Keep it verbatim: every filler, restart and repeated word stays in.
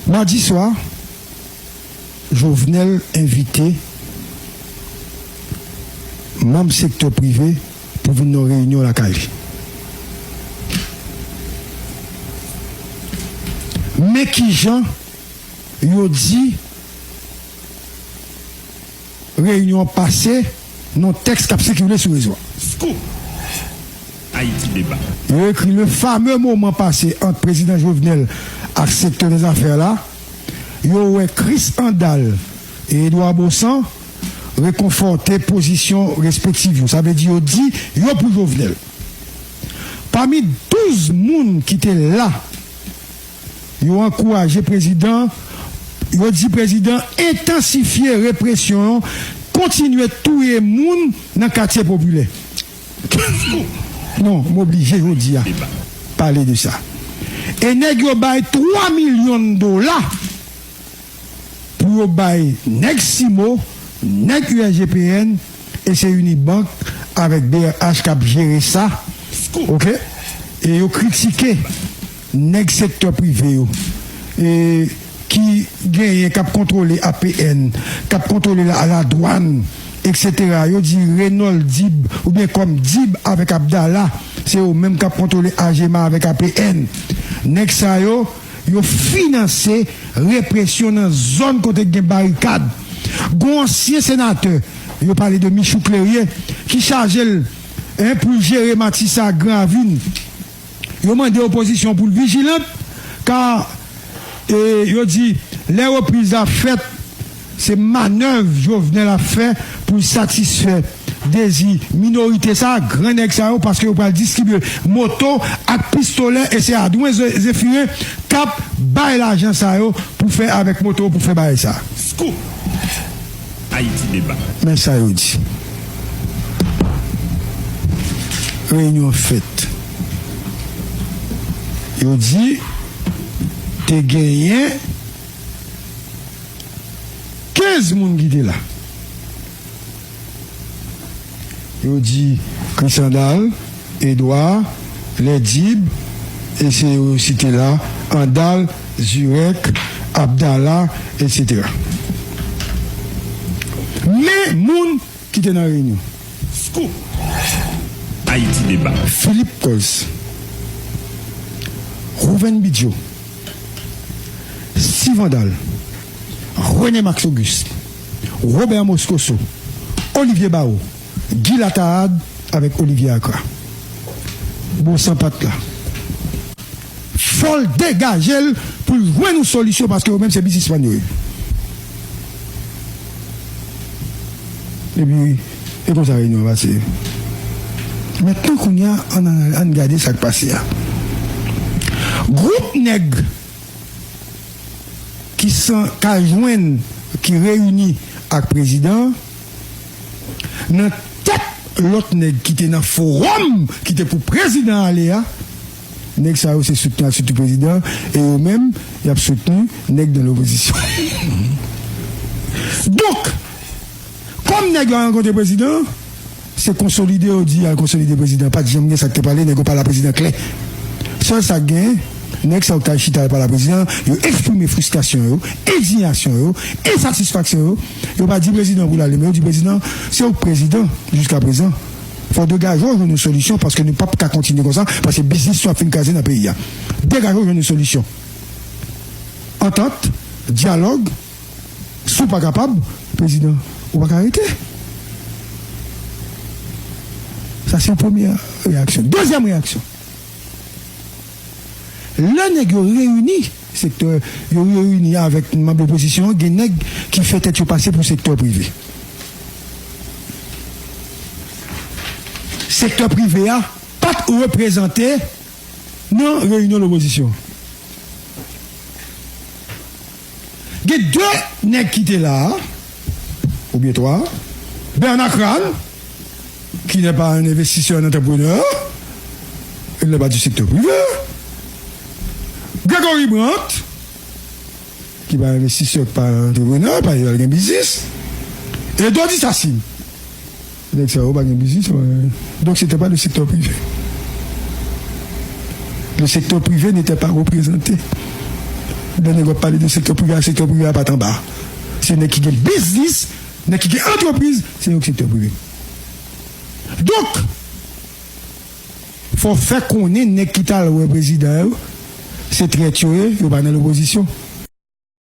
Madi swa, Jovenel envite manm sektè prive pou vin nan yon reyinyon lakay li. Men kijan yo di reyinyon an pase nan yon tèks k ap sikile sou rezo a. Scoop! Haïti Débat. Yo ekri: le fameux moment passé entre Président Jovenel ak sektè dè zafè la, yo wè Chris Andal e Edouard Baussan rekonfòte pozisyon respektif yo. Sa vle di yo di yo pou Jovenel. Pami douz moun ki te la, yo ankouraje prezidan, yo di prezidan entansifye represyon an, kontinye touye moun nan katye popilè. Non, m oblije jodi a pale de sa. E nèg yo bay twa milyon dola pou yo bay nèg CIMO, nèg U S G P N, e se Unibank avèk B R H k ap jere sa. Oke? E yo kritike nèg sektè prive yo, e ki genyen, k ap kontwole A P N, k ap kontwole la, ladwàn, etsetera. Yo di Reynold Dib, oubyen kòm Dib avèk Abdala, se yo menm k ap kontwole Ajema avèk A P N. Nèg sa yo, yo finanse represyon nan zòn kote k gen barikad. Gon ansyen senatè, yo pale de Michou Clérier, ki chaje l, en, pou l jere Matisa ak Gran Ravin. Yo mande opozisyon pou l vijilant, ka, e, yo di, lè repriz la fèt, se manèv Jovenel ap fè pou l satisfè dezi minorite sa, gran nèg sa yo, paske yo pral distribye moto ak pistolè, e se Adwen Ze-, Zephirin k ap bay lajan sa yo pou fè avèk moto, pou fè bagay sa. Scoop! Haïti Débat. Men sa yo di. Reyinyon fèt. Yo di te genyen kenz moun ki te la. Yo di Chris Andal, Edouard, Lèdib, e se yo site la, Andal, Zurek, Abdala, etsetera. Men moun ki te nan reyinyon. Scoop! Haïti Débat. Philippe Coz, Rouven Bidjo, Steve Andal, René Max Auguste, Robert Moscoso, Olivier Barreau, Guy Lataad avèk Olivier Acra. Bon, san pat la. Fò l degaje l pou l jwenn yon solisyon, paske yo menm se biznismann yo ye. Epi, e konsa reyinyon an pase. Mentnan, kounye a, ann, ann gade sa k pase a. Gwoup nèg ki san, ka jwenn, ki reyini ak prezidan an, nan tèt lòt nèg ki te nan fowòm ki te pou prezidan ale a, nèg sa yo se soutni ak soutni prezidan, e yo menm, y ap soutni nèg nan lopozisyon. Donk, kòm nèg yo al rankontre prezidan an, se konsolide yo di y al konsolide prezidan. Pa t janm gen sa k te pale, nèg yo pale a prezidan klè. Sèl sa k genyen, nèg sa yo k t al chita yo pale a prezidan, yo eksprime fristrasyon yo, endiyasyon yo, ensatisfaksyon yo. Yo pa di prezidan pou l ale, men yo di prezidan, se ou k prezidan jiskaprezan. Fò w degaje w jwenn yon solisyon, paske nou p ap ka kontinye konsa, paske biznis nou ap fin kraze nan peyi a. Degaje w jwenn yon solisyon. Antant, dyalòg, si w pa kapab, prezidan, ou pa ka rete. Sa se yon premyè reyaksyon. Dezyèm reyaksyon. Lè nèg yo reyini, sektè, yo reyini avèk manm opozisyon an, gen nèg ki fè tèt yo pase pou sektè prive. Sektè prive a pa t reprezante nan reyinyon lopozisyon. Gen de nèg ki te la, oubyen twa. Bernard Crane, qui n'est pas un investisseur, un entrepreneur, il n'est pas du secteur privé. Gregory Brandt, ki pa envestisè, ki pa antreprenè, pa gen biznis. E Dody Sassine. Nèg sa yo pa gen biznis, euh, donc c'était pas le secteur privé. Le secteur privé n'était pas représenté. Lè nèg w ap pale de sektè prive a, sektè prive a pa t anba. Se nèg ki gen biznis, nèg ki gen antrepriz, se yo k sektè prive. Donk, fò w fè konnen nèg ki t al wè prezidan yo, se trèt yo ye, yo pa nan lopozisyon.